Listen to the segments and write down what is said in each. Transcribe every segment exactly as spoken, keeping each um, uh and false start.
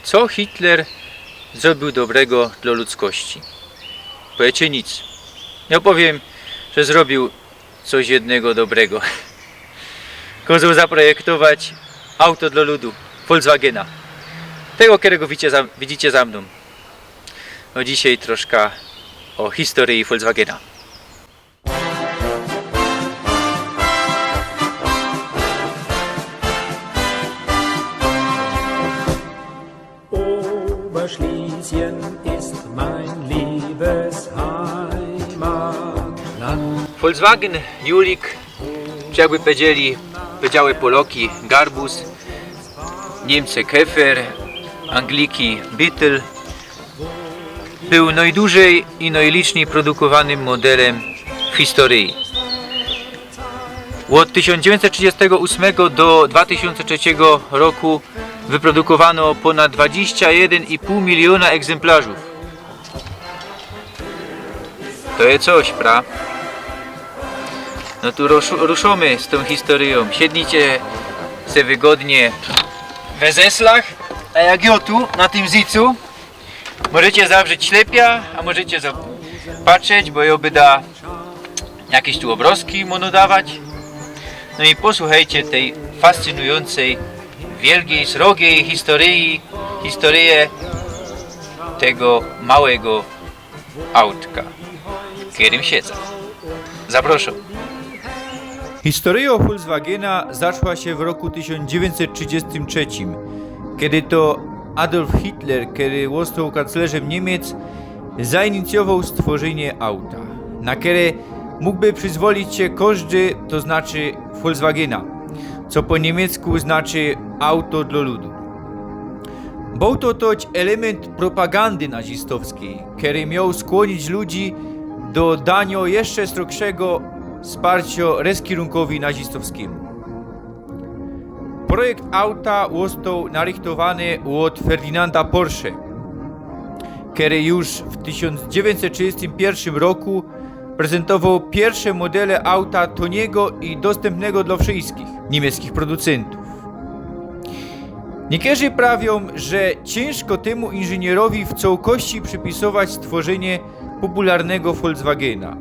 Co Hitler zrobiōł dobrego dlŏ ludzkości? Powiycie nic. Jŏ powiym, że zrobiōł coś jednego dobrego. Kŏzoł zaprojektować auto dlŏ ludu, Volkswagena. Tego, kerego widzicie za, widzicie za mnōm. No dzisiej troszka ô historyji Volkswagena. Oberschlesien ist mein liebes Heimatland. Volkswagen Jurek, czy jakby powiedzieli, powiedziały Poloki, garbus, Niemcy Käfer, Angliki Beetle, bōł nojdużyj i nojlicznyj produkowanym modelym w historyji. Ôd tysiōnc dziewiyńćset trzidziestego ôsmego do dwa tysiōnce trzeciego roku wyprodukowano pōnad dwadzieścia jedyn i pōł miliōna egzymplarzōw. To je coś, pra? No tu rusz-, ruszōmy z tōm historyjōm. Siednijcie se wygodnie we zeslach, a jak jŏ tu, na tym zycu, możecie zawrzeć ślepia, a możecie zobaczyć, bo jŏ byda jakieś tu ôbrŏzki mōm dawać. No i posłuchejcie tyj fascynujōncyj, wielgij, srogij historyji, historyje tego małego autka, w kerym siedzã. Zaprŏszōm. Historyjŏ Volkswagena zaczła sie w roku tysiōnc dziewiyńćset trzidziestym trzecim, kej to Adolf Hitler, kery ôstoł kanclerzym Niymiec, zainicjowoł stworzynie auta, na kere mōgłby przyzwolić sie kożdy, to znaczy Volkswagena, co po niymiecku znaczy auto dlŏ ludu. Bōł to toć element propagandy nazistowskij, kery mioł skłōnić ludzi do daniŏ jeszcze srogszego sparciŏ reskierunkowi nazistowskimu. Projekt auta ôstoł narychtowany ôd Ferdinanda Porsche, kery już w tysiōnc dziewiyńćset trzidziestym piyrszym roku prezentowoł piyrsze modele auta tōnigo i dostympnego dlŏ wszyskich niymiecczich producyntōw. Niykerzy prawiōm, że ciynżko tymu inżynierowi w cołkości przypisować stworzynie popularnego Volkswagena.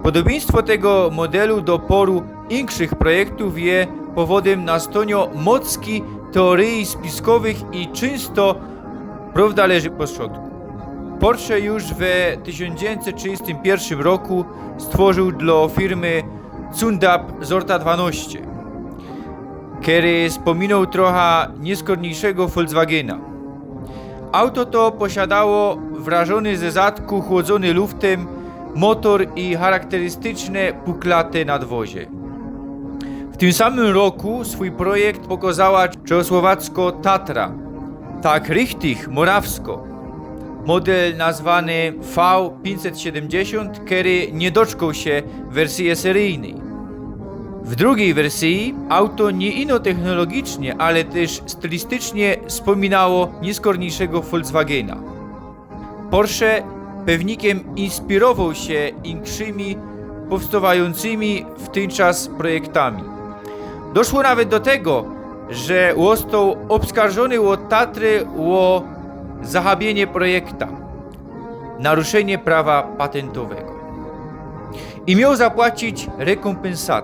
Podobiyństwo tego modelu do poru inkszych projektōw je powodym nastōniŏ mockij teoryji spiskowych i czynsto prŏwda leży po strzodku. Porsche już we tysiōnc dziewiyńćset trzidziestym piyrszym roku stworził dlŏ firmy Zündab Sorta dwanaście, kery spōminoł trocha niyskorniyjszego Volkswagena. Auto to posiadało wrażōny ze zadku chłodzōny luftym motor i charakterystyczne puklaty na dworze. W tym samym roku swōj projekt pokŏzała czechosłowacko Tatra, tak richtig morawsko, model nazwany V pięćset siedymdziesiōnt, kery niy doczkoł sie wersyje seryjnyj. W drugij wersyji auto niy ino technologicznie, ale tyż stylistycznie spōminało niyskorniyjszego Volkswagena. Porsche pewnikiem inspirowoł sie inkszymi powstŏwajōncymi w tyn czas projektami. Doszło nawet do tego, że ôstoł ôbskarżōny ôd Tatry ô zachabiynie projekta, naruszynie prawa patyntowego, i mioł zapłacić rekōmpensa-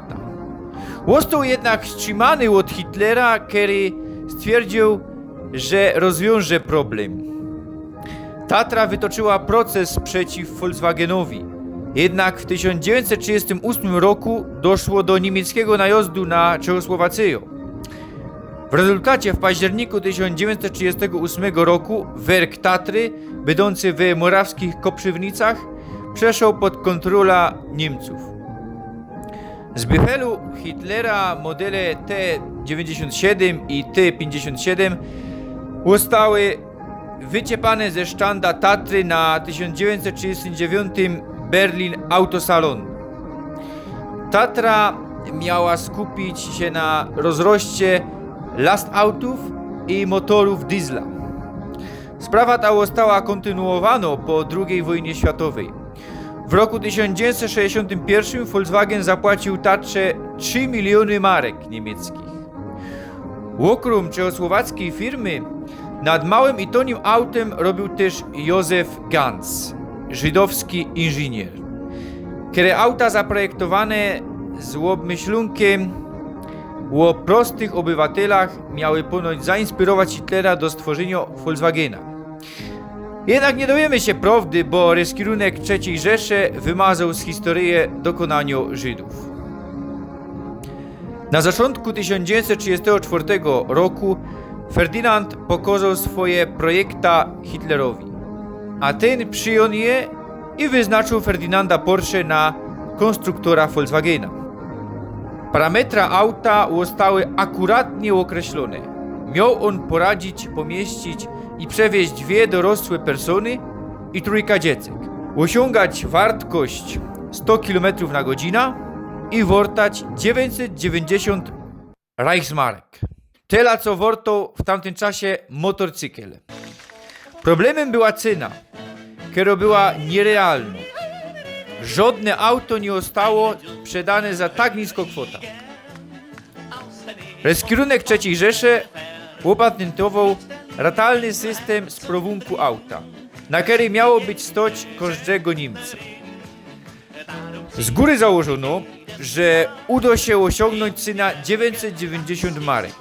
Ôstoł jednak strzimany ôd Hitlera, kery stwierdziōł, że rozwiōnże problym. Tatra wytoczyła proces przeciw Volkswagenowi. Jednak w tysiōnc dziewiyńćset trzidziestym ôsmym roku doszło do niymieckigo najŏzdu na Czechosłowacyjõ. W rezultacie w październiku tysiōnc dziewiyńćset trzidziestego ôsmego roku werk Tatry, bydōncy we morawskich Koprziwnicach, przeszoł pod kōntrola Niymcōw. Z byfelu Hitlera modele T dziewiyńćdziesiōnt siedym i T piyńćdziesiōnt siedym ôstały wyciepane ze sztanda Tatry na tysiōnc dziewiyńćset trzidziestym dziewiyńtym Berlin Autosalon. Tatra miała skupić sie na rozroście lastautōw i motorōw diesla. Sprawa ta ôstała kōntynuowanŏ po drugij wojnie światowyj. W roku tysiōnc dziewiyńćset sześćdziesiōntym piyrszym Volkswagen zapłaciōł Tatrze trzi miliōny marek niymieckich. Ôkrōm czechosłowackiej firmy Nad małym i tonim autym robiōł tyż Józef Ganz, żydowski inżynier, kery auta zaprojektowane z ôbmyślōnkym ô prostych ôbywatelach miały pōnoć zainspirować Hitlera do stworzyniŏ Volkswagena. Jednak niy dowiemy sie prŏwdy, bo rozkirunek Trzeciyj Rzeszy wymazoł z historyje dokōnaniŏ Żydōw. Na zaczōntku tysiōnc dziewiyńćset trzidziestego czwartego roku Ferdynand pokŏzoł swoje projekta Hitlerowi, a tyn przijōn je i wyznacziōł Ferdynanda Porsche na kōnstruktora Volkswagena. Parametra auta ôstały akuratnie ôkreślōne. Mioł ôn poradzić, pōmiyścić i przewiyźć dwie dorosłe persōny i trōjka dziecek, ôsiōngać wartkość sto kilometrōw na godzina i wortać dziewiyńćset dziewiyńćdziesiōnt Reichsmark. Tela, co wortoł w tamtym czasie motorcykel. Problemym była cyna, kerŏ była niyrealnŏ. Żŏdne auto niy ôstało przedane za tak nisko kwota. Rozkirunek Trzeciyj Rzeszy ôpatyntowoł ratalny systym sprowōnku auta, na kery miało być stoć kożdego Niymca. Z gōry założōno, że udo sie ôsiōngnōńć cyna dziewiyńćset dziewiyńćdziesiōnt marek.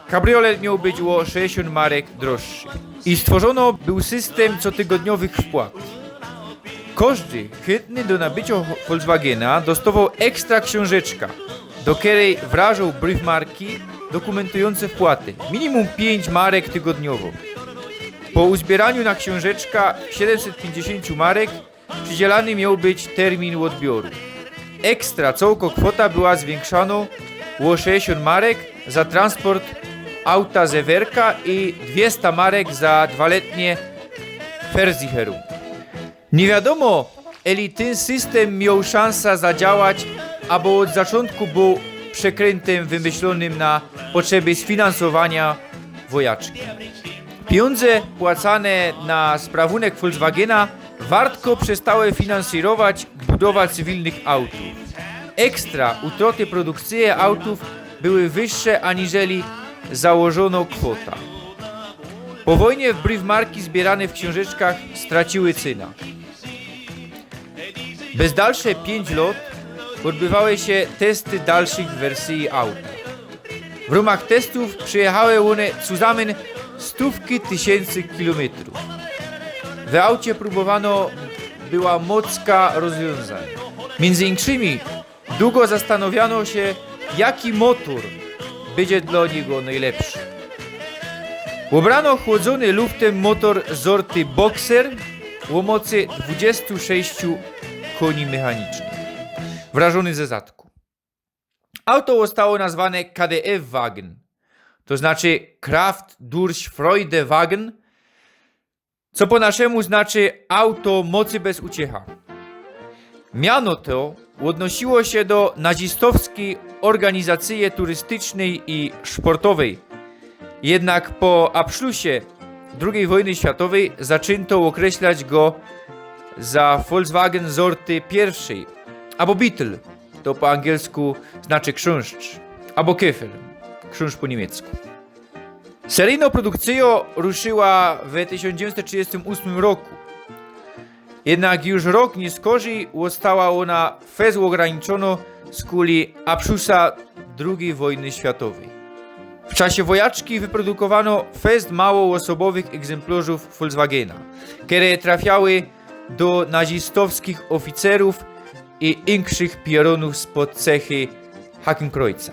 Kabriolet mioł być ô szesdziesiōnt marek droższy. I stworzono bōł systym cotygodniowych wpłat. Kożdy chytny do nabyciŏ Volkswagena dostowoł ekstra ksiōnżeczka, do kerej wrażoł briefmarki dokōmentujące wpłaty, minimum piyńć marek tygodniowo. Po uzbiyraniu na ksiōnżeczka siedymset piyńćdziesiōntu marek przydzielany mioł być termin ôdbioru. Ekstra cołko kwota była zwiynkszanŏ ô szesdziesiōnt marek za transport auta ze Werka i dwiesta marek za dwaletnie Versicherung. Niy wiadōmo, eli tyn systym mioł szansa zadziałać, abo ôd zaczōntku bōł przekryntym wymyślonym na potrzeby sfinansowania wojaczki. Pijōndze płacane na sprawunek Volkswagena wartko przestałe finansyrować budowã cywilnych autōw. Ekstra utroty produkcyje autōw były wyższe aniżeli założōnŏ kwota. Po wojnie w briefmarki zbiyrane w ksiōnżeczkach straciły cynã. Bez dalsze piyńć lot ôdbywały sie testy dalszych wersyji auta. W rōmach testōw przejechały ône cuzamyn stōwki tysiyncy kilometrōw. W aucie prōbowano była mocka rozwiōnzań. Miyndzy inkszymi dugo zastanŏwiano sie, jaki motor bydzie dlŏ niego nojlepszy. Ôbrano chłodzōny luftym motor zorty Boxer ô mocy dwudziestu sześciu kōni mechanicznych, wrażōny ze zadku. Auto ôstało nazwane K D F Wagen, to znaczy Kraft durch Freude Wagen, co po naszemu znaczy auto mocy bez uciecha. Miano to ôdnosiło sie do nazistowskij ôrganizacyje turystycznyj i szportowyj. Jednak po abszlusie drugij wojny światowyj zaczynto ôkreślać go za Volkswagen zorty piyrwszyj, abo Beetle, to po angielsku znaczy ksiōnżcz, abo Käfer, ksiōnżcz po niymiecku. Seryjnŏ produkcyjŏ ruszyła we tysiōnc dziewiyńćset trzidziestym ôsmym roku. Jednak już rok niyskorzij ôstała ôna fest ôgraniczōnŏ skuli abszlusa drugij wojny światowyj. W czasie wojaczki wyprodukowano fest mało ôsobowych egzemplorzōw Volkswagena, kere trafiały do nazistowskich ôficerōw i inkszych piorōnōw spod cechy Hakenkreuz'a.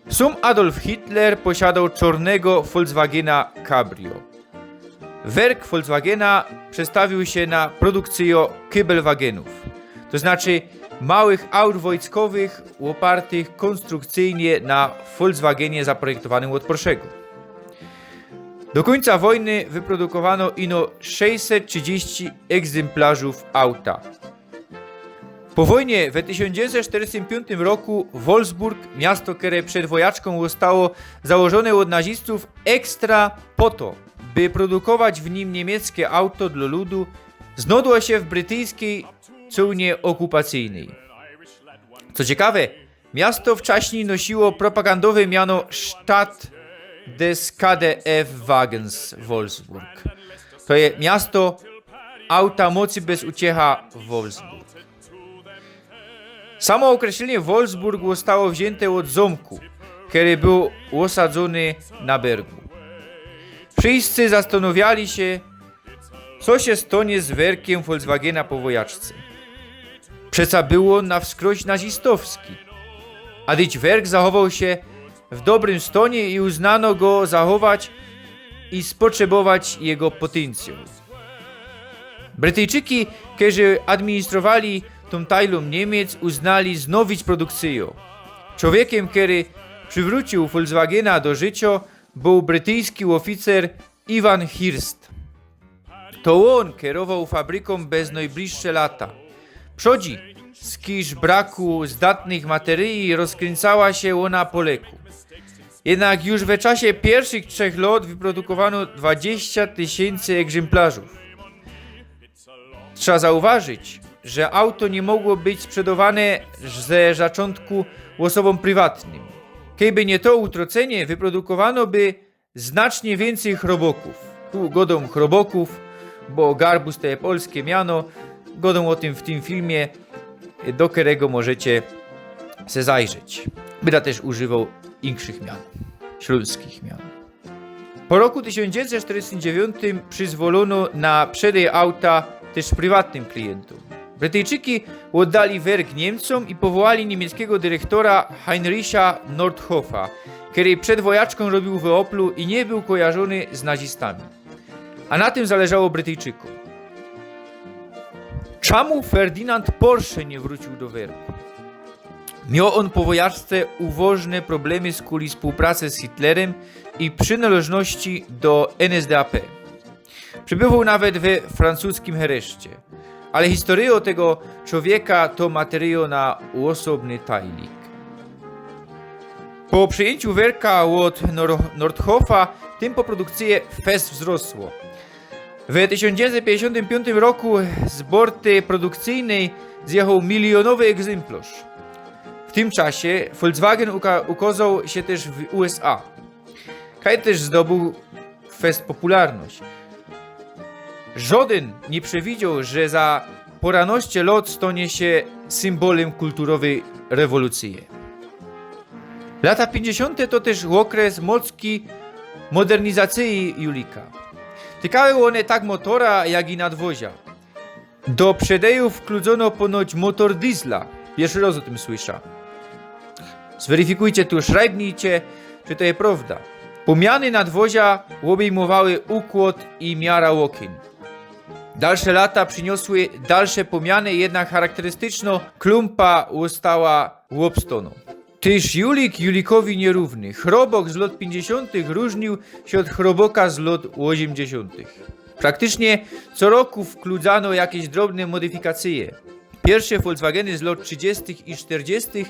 Sōm Adolf Hitler posiadŏł czŏrnego Volkswagena Cabrio. Werk Volkswagena przestawiōł sie na produkcyjŏ Kübelwagenōw, to znaczy małych aut wojskowych, ôpartych kōnstrukcyjnie na Volkswagenie zaprojektowanymi ôd Porschego. Do kōńca wojny wyprodukowano ino sześćset trzidziści egzemplorzōw auta. Po wojnie we tysiōnc dziewiyńćset sztyrdziestym piōntym roku Wolfsburg, miasto, kere przed wojaczkōm ôstało założōne ôd nazistōw ekstra po to, by produkować w nim niymieckie auto dlŏ ludu, znŏdło sie w brytyjskij cōnie ôkupacyjnyj. Co ciekawe, miasto wczaśnij nosiło propagandowe miano Stadt des K D F Wagens Wolfsburg. To je miasto auta mocy bez uciecha Wolfsburg. Samo ôkreślenie Wolfsburg ôstało wziyńte ôd zōmku, kery bōł ôsadzōny na bergu. Wszyjscy zastanowiali sie, co sie stanie z werkiym Volkswagena po wojaczce. Przeca bōł ôn na wskroś nazistowski. A dyć werk zachowoł sie w dobrym stanie i uznano go zachować i spotrzebować jego potyncjał. Brytyjczyki, kerzy administrowali tōm tajlōm Niymiec, uznali znowić produkcyjõ. Człowiekiym, kery przywrōciōł Volkswagena do życiŏ, bōł brytyjski ôficer Iwan Hirst. To ôn kerowoł fabrykōm bez nojbliższe lata. Przodzi, z kisz braku zdatnych materyji, rozkryncyła sie ôna po leku. Jednak już we czasie piyrszych trzech lŏt wyprodukowano dwadzieścia tysiyncy egzymplarzōw. Trzeba zauważić, że auto niy mogło być sprzedowane ze zaczōntku ôsobōm prywatnym. Kejby niy to utrocenie, wyprodukowano by znacznie wiyncyj chrobokōw. Tu godōm chrobokōw, bo Garbus to je polskie miano. Godōm ô tym w tym filmie, do kerego możecie se zajrzeć. Byda tyż używoł inkszych mian, ślōnskich mian. Po roku tysiōnc dziewiyńćset sztyrdziestym dziewiōntym przyzwolono na przedej auta tyż prywatnym kliyntōm. Brytyjczyki ôddali werk Niymcōm i powołali niymieckigo dyrektora Heinricha Nordhoffa, kery przed wojaczkōm robiōł w Oplu i niy bōł kojarzōny z nazistami. A na tym zależało Brytyjczykōm. Czamu Ferdynand Porsche niy wrōciōł do werku? Mioł ôn po wojaczce uwożne problemy skuli spōłprace z Hitlerym i przynŏleżności do N S D A P. Przebywoł nawet we francuskim hereszcie. Ale historyjŏ tego człowieka to materyjŏ na ôsobny tajlik. Po przejyńciu werka ôd Nor-, Nordhoffa tempo produkcyje fest wzrosło. We tysiōnc dziewiyńćset piyńćdziesiōntym piōntym roku z borty produkcyjnyj zjechoł miliynowy egzymplŏrz. W tym czasie Volkswagen uka-, ukozoł sie tyż w U S A. Kaj tyż zdobōł fest popularność. Żodyn niy przewidzioł, że za pŏranoście lŏt stanie sie symbolym kulturowyj rewolucyje. Lata piyńćdziesiōnte to tyż ôkres mockiej modernizacyje Julika. Tykały ône tak motora, jak i nadwozia. Do przedejōw wkludzono ponoć motor diesla. Piyrszy rŏz ô tym słysza. Zweryfikujcie tu, szrajbnijcie, czy to je prŏwda. Pōmiany nadwozia ôbejmowały ukłŏd i miara ôkyn. Dalsze lata prziniosły dalsze pōmiany, jednak charakterystycznŏ klumpa ôstała ôbstōnōm. Tyż Julik Julikowi nierōwny. Chrobok z lŏt piyńćdziesiōntych rōżniōł sie ôd chroboka z lŏt ôziymdziesiōntych. Praktycznie co roku wkludzano jakeś drobne modyfikacyje. Piyrsze Volkswageny z lŏt trzidziestych i sztyrdziestych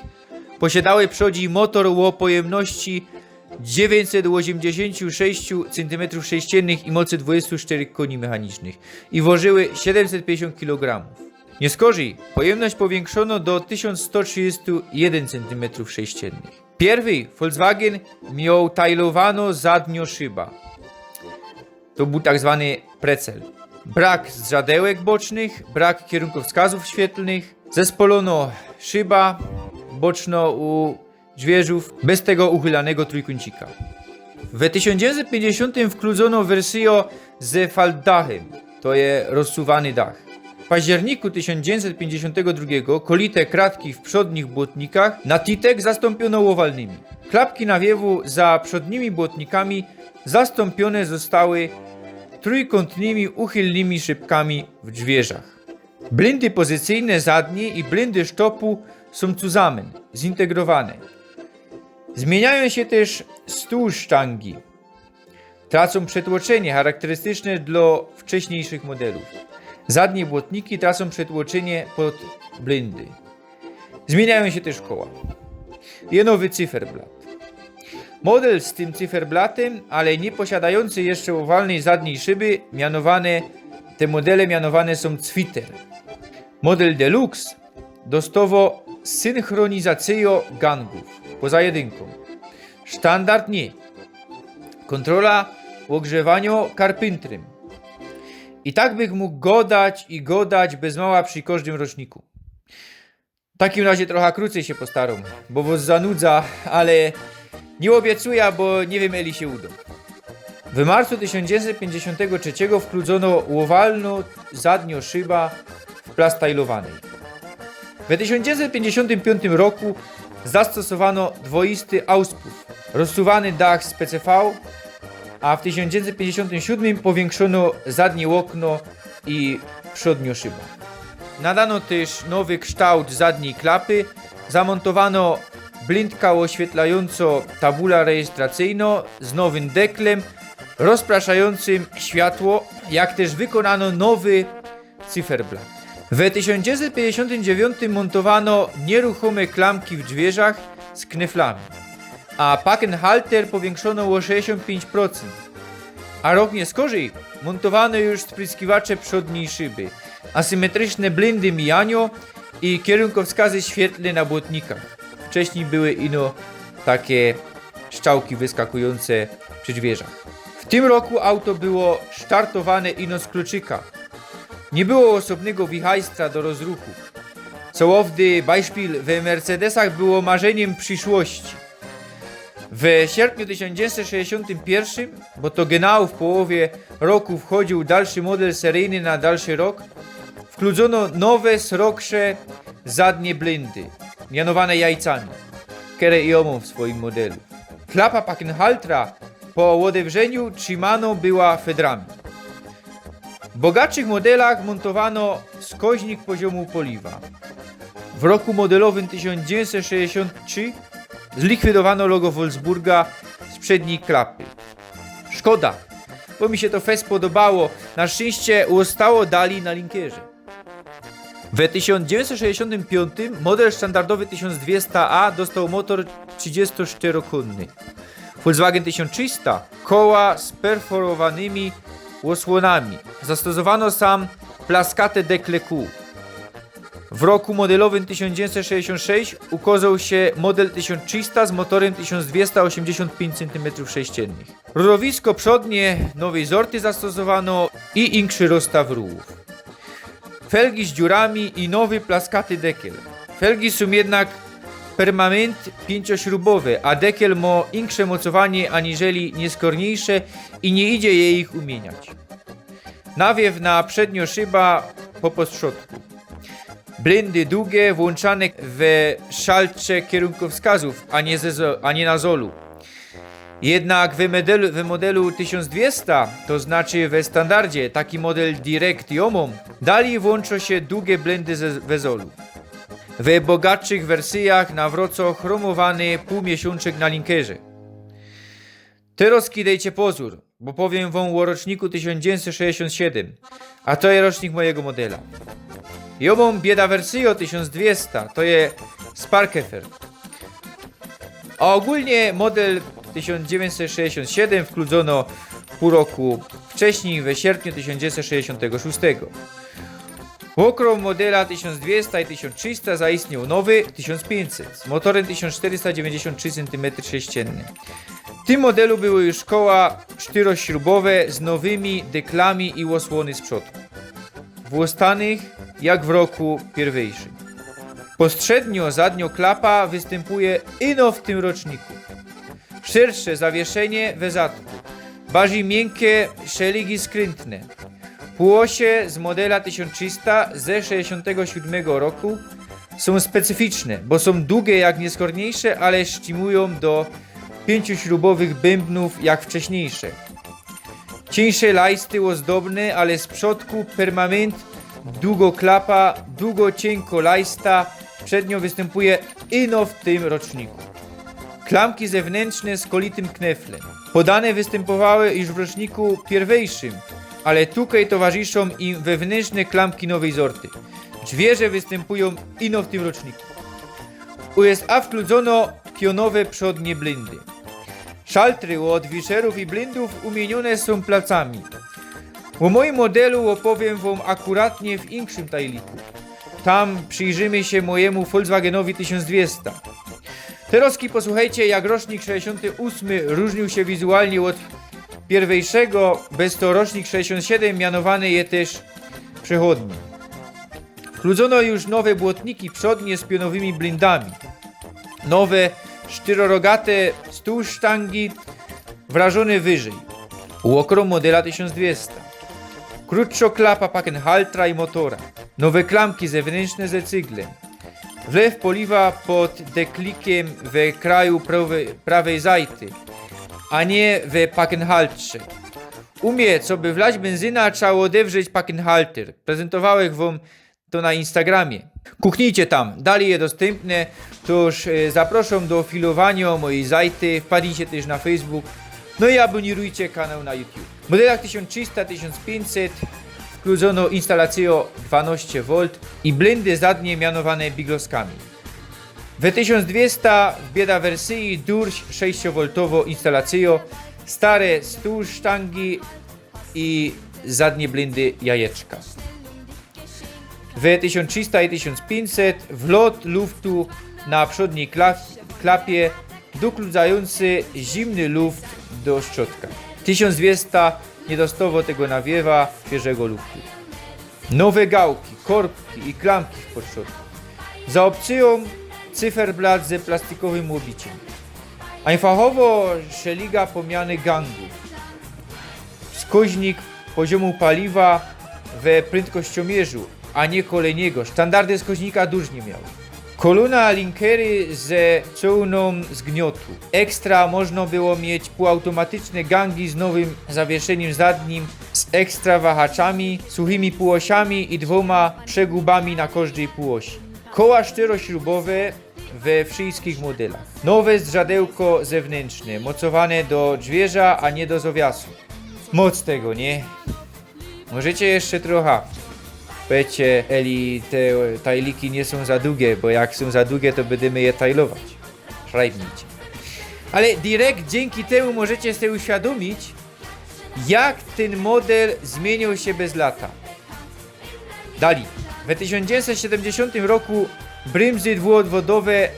posiadały przodzi motor ô pojymności dziewiyńćset ôziymdziesiōnt sześć cyntymetrōw sześciennych i mocy dwadzieścia sztyry kōni mechanicznych i wożyły siedymset piyńćdziesiōnt kilogramōw. Niyskorzij pojymność powiynkrzōno do tysiōnc sto trzidziestō jedyn cyntymetrōw sześciennych. Piyrwyj Volkswagen mioł tajlowano zadniŏ szyba. To bōł tak zwany precel. Brak zdrzadełek bocznych, brak kierunkowskazōw świetlnych, zespolōno szyba bocznŏ u dźwierzōw, bez tego uchylanego trōjkōncika. We tysiōnc dziewiyńćset piyńćdziesiōntym wkludzono wersyjŏ ze faltdachym, to je rozsuwany dach. W październiku tysiōnc dziewiyńćset piyńćdziesiōntego drugigo kolite kratki w przodnich błotnikach na titek zastōmpiono ôwalnymi. Klapki nawiywu za przodnymi błotnikami zastōmpiōne ôstały trōjkōntnymi, uchylnymi szybkami w dźwierzach. Blyndy pozycyjne zadnie i blyndy sztopu sōm cuzamyn, zintegrowane. Zmiynijōm sie tyż stół sztangi. Tracōm przetłoczinie, charakterystyczne dlŏ wcześniyjszych modelōw. Zadnie błotniki tracōm przetłoczinie pod blyndy. Zmiynijōm sie tyż koła. Je nowy cyferblat. Model z tym cyferblatym, ale niy posiadajōncy jeszcze ôwalnyj zadniyj szyby, mianowane, te modele mianowane sōm Cwiter. Model Deluxe dostŏwŏ synchronizacyjŏ gangōw poza jedynkōm. Sztandard niy. Kontrola ôgrzewanio karpyntrym. I tak bych mōg godać i godać bez mała przi kożdym roczniku. W takim razie trocha krōcyj sie postarōm, bo wos zanudza, ale niy ôbiecuja, bo niy wiym, eli sie udo. W marcu tysiōnc dziewiyńćset piyńćdziesiōntego trzeciego wkludzono ôwalno zadnio szyba w plastajlowanej. We tysiōnc dziewiyńćset piyńćdziesiōntym piyōntym roku zastosowano dwoisty auspuf, rozsuwany dach z P C V, a w tysiōnc dziewiyńćset piyńćdziesiōntym siódmym powiynkrzōno zadnie ôkno i przodnio szyba. Nadano tyż nowy ksztołt zadnij klapy, zamōntowano blindka ôświetlajōnco tabula rejestracyjno z nowym deklym, rozpraszajōncym światło, jak tyż wykōnano nowy cyferblat. We tysiōnc dziewiyńćset piyńćdziesiōntym dziewiyntym mōntowano nieruchōme klamki w dźwiyrzach z kneflami, a pakenhalter powiynkrzōno ô sześćdziesiōnt piyńć procynt. A rok niyskorzij mōntowano już spryskiwacze przodnij szyby, asymetryczne blindy mijanio i kierunkowskazy świetlne na błotnikach. Wcześnij były ino take strzałki wyskakujōnce przi dźwiyrzach. W tym roku auto było startowane ino z kluczyka. Niy było ôsobnego wichajstra do rozruchu. Co ôwdy bajszpil we Mercedesach było marzyniym prziszłości. We sierpniu tysiōnc dziewiyńćset sześćdziesiōntym piyrwszym, bo to genau w połowie roku wchodziył dalszy model seryjny na dalszy rok, wkludzono nowe, srogsze zadnie blindy, mianowane jajcami, kere i jŏ mōm w swojim modelu. Klapa pakenhaltra po ôdewrzeniu trzimano była fedrami. W bogatszych modelach mōntowano wskaźnik poziomu paliwa. W roku modelowym tysiōnc dziewiyńćset sześćdziesiōnt trzi zlikwidowano logo Wolfsburga z przednij klapy. Szkoda, bo mi sie to fest podobało. Na szczynście ôstało dalij na linkerze. We tysiōnc dziewiyńćset sześćdziesiōntym piōntym model sztandardowy tysiōnc dwiysta A dostoł motor trzidziestosześciokōnny. Volkswagen tysiōnc trzista, koła z perforowanymi ôsłōnami. Zastosowano sam plaskate dekle kōł. W roku modelowym tysiōnc dziewiyńćset sześćdziesiōnt sześć ukozoł sie model tysiōnc trzista z motorym tysiōnc dwiysta ôziymdziesiōnt piyńć cyntymetrōw sześciennych. Rurowisko przodnie nowyj zorty zastosowano i inkszy rozstaw rułōw. Felgi z dziurami i nowy plaskaty dekel. Felgi sōm jednak permamynt piyńciośrubowe, a dekel mo inksze mocowanie aniżeli niyskorniejsze i niy idzie je ich umiyniać. Nawiyw na przednio szyba po postrzodku. Blindy dugie, włōnczane we szalcze kierunkowskazōw, a niy, ze zo-, a niy na zolu. Jednak we modelu, we modelu tysiōnc dwiysta, to znaczy we standardzie, taki model direkt jŏ mōm, dalij włōnczŏ sie dugie blindy ze, we zolu. We bogatszych wersyjach nawrocŏ chrōmowany pōłmiesiōnczek na linkerze. Terŏz dejcie pozōr, bo powiym wōm ô roczniku tysiōnc dziewiyńćset sześćdziesiōnt siedym, a to je rocznik mojigo modela. Jŏ mōm bieda wersyjŏ tysiōnc dwiysta, to je Sparkeffer. A ôgōlnie model tysiōnc dziewiyńćset sześćdziesiōnt siedym wkludzono pōł roku wcześnij, we sierpniu tysiōnc dziewiyńćset sześćdziesiōntego szōstego. Ôkrōm modela tysiōnc dwiysta i tysiōnc trzista zaistnioł nowy, tysiōnc piyńćset, z motorym tysiōnc sztyrysta dziewiyńćdziesiōnt trzi cyntymetry sześcienne. W tym modelu były już koła sztyrośrubowe z nowymi deklami i ôsłōny z przodku. W ôstanych, jak w roku piyrwyjszym. Postrzednio zadnio klapa wystympuje ino w tym roczniku. Szyrsze zawieszenie we zadku. Barzij miynkie szeligi skriyntne. Pōłosie z modela tysiōnc trzista ze sześćdziesiōntego siōdmego roku sōm specyficzne, bo sōm dugie jak niyskorniejsze, ale sztimujōm do piyńciośrubowych bymbnōw jak wcześniejsze. Ciynsze lajsty ôzdobne, ale z przodku permamynt, dugo klapa, dugo ciynko lajsta, przednio wystympuje ino w tym roczniku. Klamki zewnyntrzne z kolitym kneflym. Podane wystympowałe już w roczniku piyrwyjszym, ale tukej towarzyszōm im wewnyntrzne klamki nowyj zorty. Dźwiyrzŏ wystympujōm ino w tym roczniku. U S A wkludzono pionowe przodnie blindy. Szaltry ôd wiszerōw i blindōw umiyniōne sōm placami. Ô mojim modelu ôpowiym wōm akuratnie w inkszym tajliku. Tam przijrzymy sie mojymu Volkswagenowi tysiōnc dwiysta. Terŏzki posłuchejcie, jak rocznik sześćdziesiōnty ôsmy rōżniōł sie wizualnie ôd piyrwyjszego, bez to rocznik sześćdziesiōnt siedym mianowany je tyż przechodnim. Wkludzono już nowe błotniki przodnie z pionowymi blindami. Nowe, sztyrorogate stół sztangi, wrażone wyżyj. Ôkrōm modela tysiōnc dwiesta. Krótszo klapa pakenhaltra i motora. Nowe klamki zewnōntrzne ze cygle. Wlew poliwa pod deklikiym we kraju prawej, prawej zajty, a niy we pakenhaltrze. U mie, coby wlać benzyna, trzało ôdewrzeć pakenhalter. Prezentowałech wōm to na Instagramie. Kuknijcie tam, dalij je dostympne. Tōż, e, zaprosōm do filowanio mojej zajty, wpadnijcie tyż na Facebook. No i abonirujcie kanał na YouTube. W modelach tysiōnc trzista, tysiōnc piyńćset wkludzono instalacyjo dwanŏście volt i blindy zadnie mianowane bigloskami. We tysiōnc dwiesta w bieda wersyji durś sześciowoltowo instalacyjo, stare stół sztangi i zadnie blindy jajeczka. We tysiōnc trzista i tysiōnc piyńćset wlot luftu na przodnij kla-, klapie, dokludzajōncy zimny luft do szczodka. Tysiōnc dwiesta niy dostowo tego nawiewa świyżego luftu. Nowe gałki, korbki i klamki w podszodku. Za ôpcyjōm cyferblat ze plastikowym ôbiciym. Ajnfachowo szeliga po mianie gangōw. Wskŏźnik poziomu paliwa we prędkościomierzu, a niy kole niego. Sztandardy wskŏźnika durś niy miały. Kolōna linkery ze cołnōm zgniotu. Ekstra można było mieć półautomatyczne gangi z nowym zawieszyniym zadnim, z ekstra wahaczami, suchymi półosiami i dwōma przegubami na kożdyj półosi. Koła sztyrośrubowe we wszyjskich modelach. Nowe zdrzadełko zewnōntrzne, mocowane do dźwierza, a niy do zowiasu. Moc tego, niy? Możecie jeszcze trocha. Pejcie, eli te tajliki niy sōm za dugie, bo jak sōm za dugie, to bydymy je tajlować. Szrajbnijcie. Ale direkt dziynki tymu możecie sobie uświadōmić, jak tyn model zmiyniōł sie bez lata. Dalij. We tysiōnc dziewiyńćset siedymdziesiōntym roku brymzy dwuodwodowe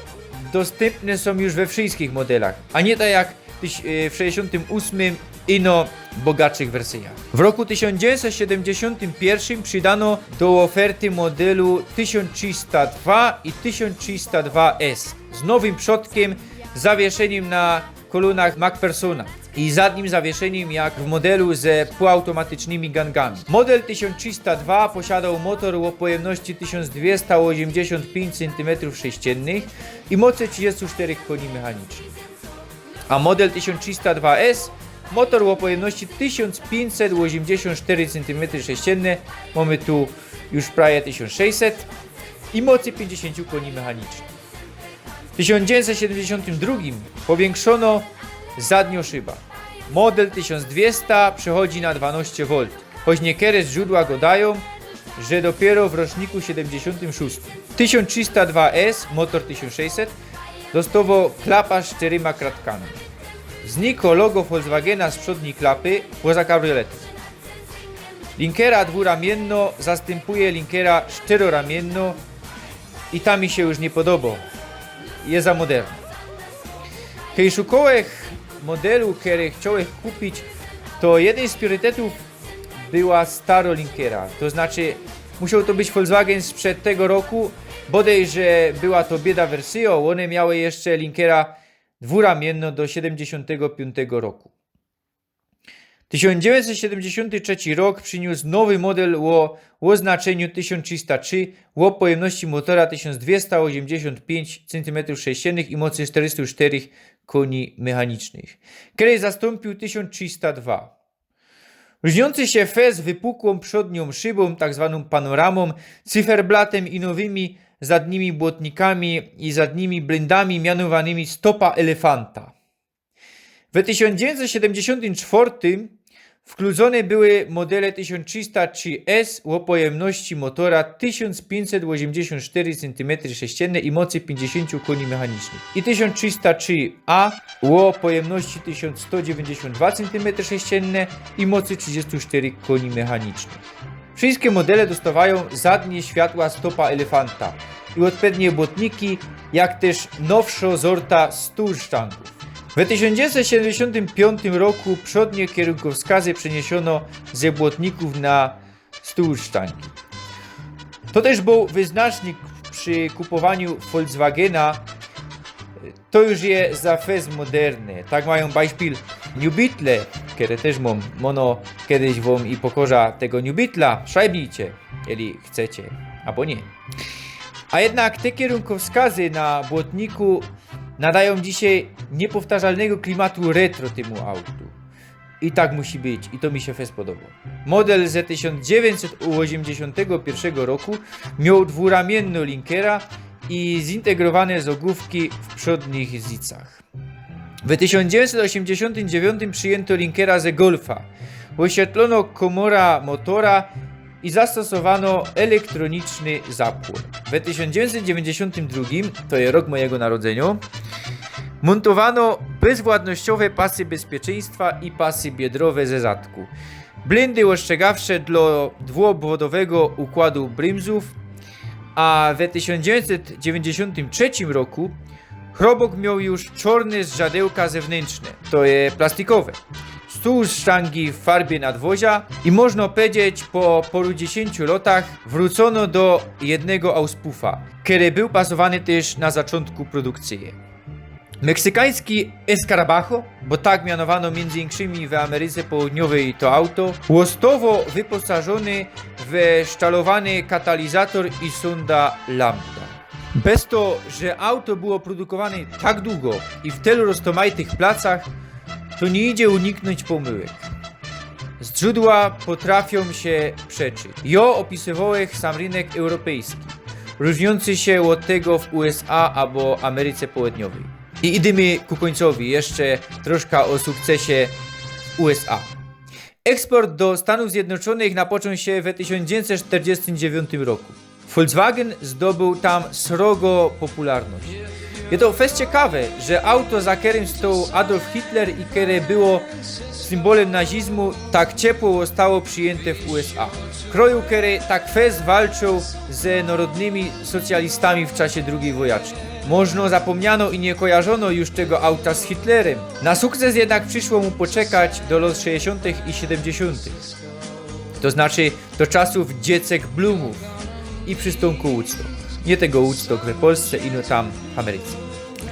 dostympne sōm już we wszyjskich modelach, a niy tak jak tyś-, e, w sześćdziesiōntym ôsmym ino bogatszych wersyjach. W roku tysiōnc dziewiyńćset siedymdziesiōntym piyrszym przidano do ôferty modelu tysiōnc trzista dwa i tysiōnc trzista dwa S z nowym przodkym, zawieszyniym na kolōnach MacPhersona i zadnim zawieszyniym jak w modelu ze półautomatycznymi gangami. Model tysiōnc trzista dwa posiadał motor ô pojymności tysiōnc dwiesta ôziymdziesiōnt piyńć cyntymetrōw sześciennych i mocy trzidziestō sztyry koni mechanicznych. A model tysiōnc trzista dwa S, motor ô pojymności tysiōnc piyńćset ôziymdziesiōnt sztyry cyntymetry sześcienne, mōmy tu już prawie tysiōnc sześćset i mocy piyńćdziesiōntu koni mechanicznych. W tysiōnc dziewiyńćset siedymdziesiōntym drugim powiynkrzōno zadniŏ szyba. Model tysiōnc dwiesta przechodzi na dwanŏście volt, choć niykerze źrōdła godajōm, że dopiyro w roczniku siedymdziesiōntym szōstym. Tysiōnc trzista dwa S, motor tysiōnc sześćset, dostowo klapa z sztyryma kratkami. Zniko logo Volkswagena z przodnij klapy, poza kabrioletym. Linkera dwuramiynno zastympuje linkera sztyroramiynno i ta mi sie już niy podobo. Je za modernŏ. Kej szukołech modelu, kery chciołech kupić, to jedyn z prioritetu była staro linkera. To znaczy, musioł to być Volkswagen sprzed tego roku, bodej że była to bieda wersyjŏ, ône miały jeszcze linkera dwuramiynno do siedymdziesiōntego piōntego roku. Tysiōnc dziewiyńćset siedymdziesiōnty trzecy rok prziniōs nowy model ô, ô ôznaczenim tysiōnc trzista trzi, ô pojymności motora tysiōnc dwiesta ôziymdziesiōnt piyńć cyntymetrōw sześciennych i mocy sztyrysta sztyry kōni mechanicznych, kery zastōmpiōł tysiōnc trzista dwa. Rōżniōncy sie fest wypukłōm przodniōm szybōm, tak zwanōm panoramōm, cyferblatym i nowymi zadnimi błotnikami i zadnimi blyndami, mianowanymi stopa elefanta. We tysiōnc dziewiyńćset siedymdziesiōntym czwŏrtym wkludōne były modele tysiōnc trzista trzi S ô pojymności motora tysiōnc piyńćset ôziymdziesiōnt sztyry cyntymetry sześcienne i mocy piyńćdziesiōntu kōni mechanicznych i tysiōnc trzista trzi A ô pojymności tysiōnc sto dziewiyńćdziesiōnt dwa cyntymetry sześcienne i mocy trzidziesta sztyry kōni mechanicznych. Wszyjske modele dostŏwajōm zadnie światła stopa elefanta i ôdpednie błotniki, jak tyż nowszŏ zorta stōł sztangōw. We tysiōnc dziewiyńćset siedymdziesiōntym piōntym roku przodnie kierunkowskazy przeniesiono ze błotnikōw na stół sztangi. To tyż bōł wyznacznik przi kupowaniu Volkswagena. To już je za fest moderne. Tak majōm bajszpil New Beetle, kere tyż mōm. Mono kedyś wōm i pokorzã tego New Beetla. Szajbnijcie, jeśli chcecie, abo niy. A jednak te kierunkowskazy na błotniku nadajōm dzisiej niepowtarzalnego klimatu retro tymu autu. I tak musi być, i to mi sie fest podobo. Model ze tysiōnc dziewiyńćset ôziymdziesiōntego piyrszego roku mioł dwuramiynno linkera i zintegrowane zogłōwki w przodnich zicach. We tysiōnc dziewiyńćset ôziymdziesiōntym dziewiyntym przijyńto linkera ze Golfa. Ôświetlono kōmora motora i zastosowano elektroniczny zapłon. We tysiōnc dziewiyńćset dziewiyńćdziesiōntym drugim, to je rok mojigo narodzynio, mōntowano bezwładnościowe pasy bezpieczeństwa i pasy biodrowe ze zadku. Blyndy ôstrzegawsze dlo dwuobwodowego układu brymzōw, a we tysiōnc dziewiyńćset dziewiyńćdziesiōntym trzecim roku chrobok mioł już czorne zdrzadełka zewnyntrzne, to je plastikowe. Stół sztangi w farbie nadwozia i, można powiedzieć, po parudziesiōnciu lotach wrōcono do jednego auspuffa, kery bōł pasowany tyż na zaczōntku produkcyje. Meksykański Escarabajo, bo tak mianowano między innymi w Ameryce Południowej to auto, ôstowo wyposażōny we sztalowany katalizator i sonda Lambda. Bez to, że auto było produkowane tak dugo i w tylu roztomajtych placach, to niy idzie uniknōńć pōmyłek. Zdrzōdła potrafiōm sie przeczyć. Jo ôpisywōł sam rynek europejski, rōżniōncy sie ôd tego w U S A abo Ameryce Południowej. I idymy ku kōńcowi, jeszcze troszka ô sukcesie w U S A. Eksport do Stanōw Zjednoczōnych napoczōn sie we tysiōnc dziewiyńćset sztyrdziestym dziewiyntym roku. Volkswagen zdobōł tam srogo popularność. Je to fest ciekawe, że auto, za kerym stoł Adolf Hitler i kere było symbolym nazizmu, tak ciepło ôstało przijyńte w U S A. Kroju, kery tak fest walczōł ze narodnymi socjalistami w czasie drugij wojaczki. Możno zapōmniano i niy kojarzōno już tego auta z Hitlerym. Na sukces jednak prziszło mu poczekać do lot szesćdziesiōntych i siedymdziesiōntych. To znaczy do czasōw dziecek Bloomōw i przystōnku Woodstock. Niy tego Woodstock we Polsce, ino tam w Ameryce.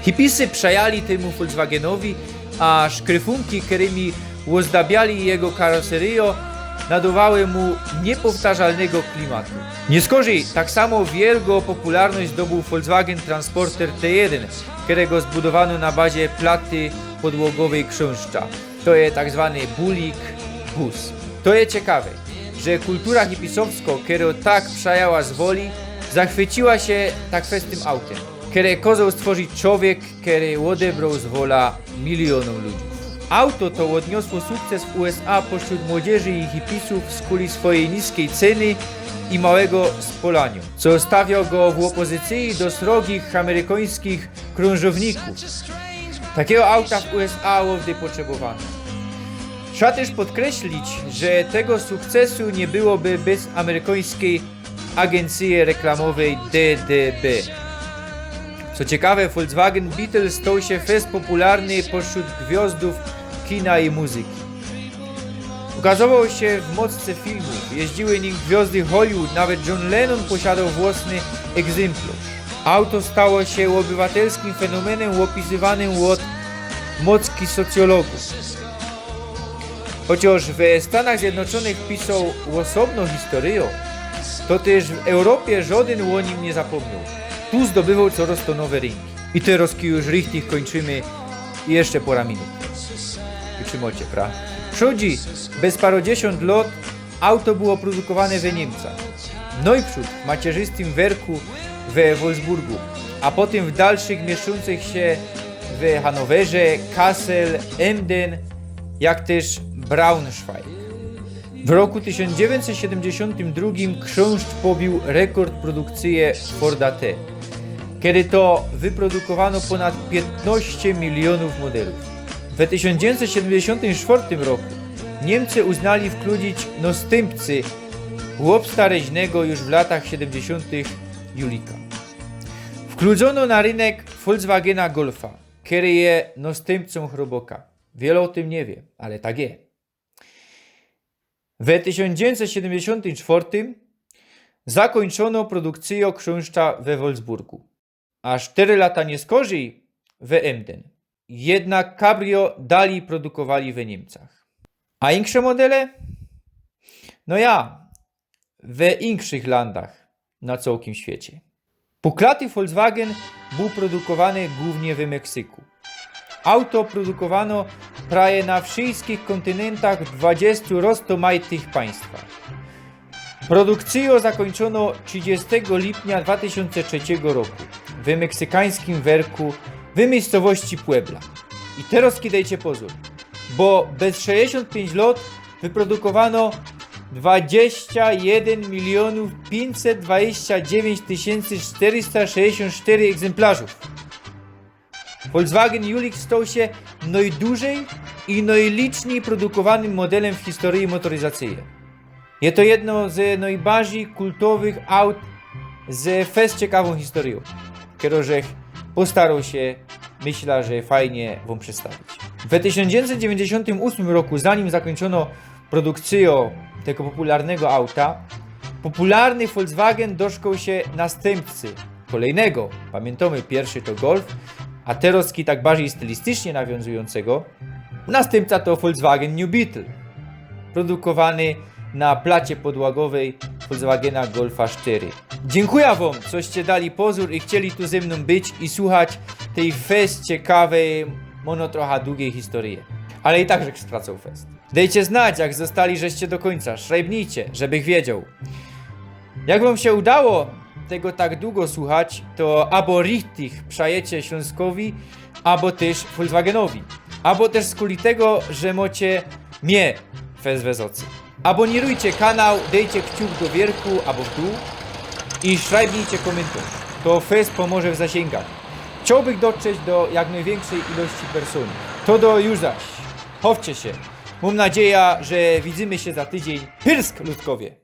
Hipisy przajali tymu Volkswagenowi, a szkryfōnki, kerymi ôzdabiali jego karoseryjo, nadowały mu niepowtarzalnego klimatu. Niy skorzyj tak samo wielgo popularność zdobōł Volkswagen Transporter T jedyn, kerego zbudowano na bazie platy podłogowej krzyża. To je tak zwany bullying bus. To je ciekawe, że kultura hipisowsko, kero tak przajała z Woli, zachwyciła sie tak fest tym autym, kere kozoł stworzić czowiek, kery ôdebroł z Wola milionōm ludzi. Auto to ôdniosło sukces w U S A pośród młodzieży i hipisōw skuli swojij niskij ceny i małego spolaniŏ, co stawio go w ôpozycyji do srogich amerykańskich krōnżownikōw. Takigo auta w U S A ôwdy potrzebowano. Trza tyż podkreślić, że tego sukcesu niy byłoby bez amerykańskij agencyje reklamowej D D B. Co ciekawe, Volkswagen Beetle stoł sie fest popularny pośród gwiŏzdōw kina i muzyki. Ukazowoł sie w mocce filmōw, jeździły nim gwiŏzdy Hollywood, nawet John Lennon posiadŏł własny egzymplŏrz. Auto stało sie ôbywatelskim fenomenym ôpisywanym ôd mocki socjologōw. Chociŏż we Stanach Zjednoczōnych pisoł ôsobnõ historyjõ, to tyż w Europie żŏdyn ô nim niy zapōmnioł. Tu zdobywoł coroz to nowe rynki. I terŏzki już richtig kōńczymy i jeszcze pora minut. Wytrzymŏcie, pra? Przōdzi, bez parodziesiōnt lŏt, auto było produkowane we Niymcach. Nojprzōd w macierzystym werku we Wolfsburgu, a potym w dalszych mieszczōncych sie we Hanowerze, Kassel, Emden, jak tyż Braunschweig. W roku tysiōnc dziewiyńćset siedymdziesiōntym drugim Krzążdż pobiōł rekord produkcyje Forda T, kedy to wyprodukowano pōnad piytnŏście milionōw modelōw. We tysiōnc dziewiyńćset siedymdziesiōntym sztwŏrtym roku Niymcy uznali wkludzić nŏstympcã ôbstareźnego już w latach siedymdziesiōntych Julika. Wkludzono na rynek Volkswagena Golfa. kery je nŏstympcōm Chroboka. Wiele ô tym niy wiy, ale tak je. We tysiōnc dziewiyńćset siedymdziesiōntym czwŏrtym zakōńczōno produkcyjŏ krzyżka we Wolfsburgu. A sztyry lata niy skorzij we Emden. Jednak Cabrio dalij produkowali we Niymcach. A insze modele? No ja, we inkszych landach na cołkim świecie. Puklaty Volkswagen bōł produkowany głōwnie we Meksyku. Auto produkowano prawie na wszyskich kōntynyntach w dwadziestu roztōmajtych państwach. Produkcyjŏ zakōńczōno trzidziestego lipnia dwa tysiōnce trzeciego roku we meksykańskim werku w miyjscowości Puebla. I terŏz kidejcie pozōr, bo bez sześćdziesiōnt piyńć lŏt wyprodukowano dwadzieścia jeden milionów pięćset dwadzieścia dziewięć tysięcy czterysta sześćdziesiąt cztery egzemplarzów. Volkswagen Jülich stał się nojdużyj i nojliczniej produkowanym modelem w historii motoryzacyje. Je to jedno ze nojbardziej kultowych aut ze fest ciekawą historią, kerŏ żech postarał się, myślã, że fajnie wōm przedstawić. W tysiōnc dziewiyńćset dziewiyńćdziesiōntym ôsmym roku, zanim zakōńczōno produkcyjŏ tego popularnego auta, popularny Volkswagen doszkał się nastympcy, kolejnego. Pamiyntōmy, piyrszy to Golf, a terŏzki tak bardziej stylistycznie nawiōnzujōncego. Nastympca to Volkswagen New Beetle, produkowany na placie podłagowej Volkswagena Golfa sztyry. Dziynkuja wōm, coście dali pozōr i chcieli tu ze mnōm być i słuchać tyj fest ciekawyj, mono trocha dugij historije. Ale i tak żech skracoł fest. Dejcie znać, jak zostali żeście do kōńca. Szrajbnijcie, żebych wiedzioł. Jak wōm sie udało tego tak dugo słuchać, to abo richtig przajecie Ślōnskowi, abo tyż Volkswagenowi, abo tyż skuli tego, że mocie mie fest we zŏcy. Abonirujcie kanał, dejcie kciuk do wiyrku abo w dōł i szrajbnijcie kōmyntŏrz. To fest pomoże w zasięgach. Chciołbych dotrzeć do jak nojwiynkszyj ilości persōn. To do już zaś. Chowcie sie. Mōm nadzieja, że widzymy sie za tydziyń. Pyrsk, ludkowie!